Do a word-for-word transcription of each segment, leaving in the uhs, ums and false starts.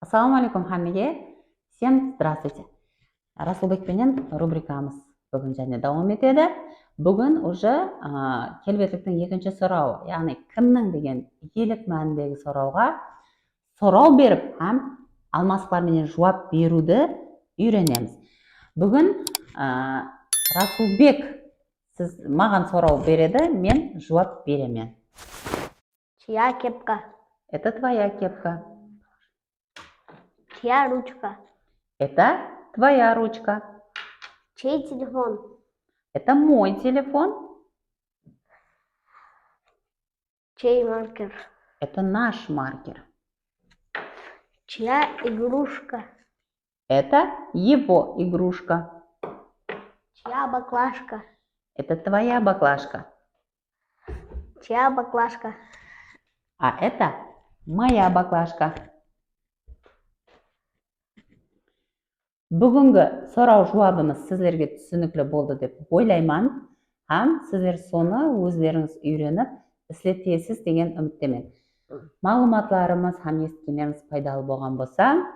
Assalawma aleykum hámmege. Всем здравствуйте. Rasulbek penen rubrikamız búgin jáne dawam etedi. Búgin уже, a, kelbetliktiń ekinshi sorawı, yaǵnıy kimniń degen iyelik mánidegi sorawǵa soraw berip hám almasıqlar menen juwap beriwdi úyrenemiz. Búgin, a, Rasulbek, siz maǵan soraw beredi, men juwap beremen. Чья кепка? Это твоя кепка. Чья ручка? Это твоя ручка. Чей телефон? Это мой телефон. Чей маркер? Это наш маркер. Чья игрушка? Это его игрушка. Чья баклажка? Это твоя баклажка. Чья баклажка? А это моя баклажка. Búgingi soraw-juwabımız sizlerge túsinikli boldı dep oylayman hám sizler sonı ózlerińiz úyrenip isletesiz degen úmittemen. Maǵlıwmatlarımız hám esitkenlerimiz paydalı bolǵan bolsa,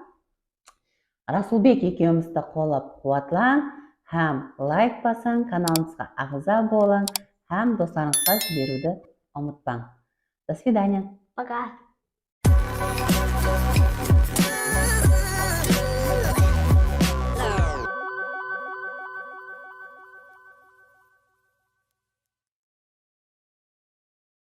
Rasulbek ekewimizdi qollap-quwatlań hám layk basıń, kanalımızǵa aǵza bolıń hám doslarıńızǵa jiberiwdi umıtpań. До свидания. Пока.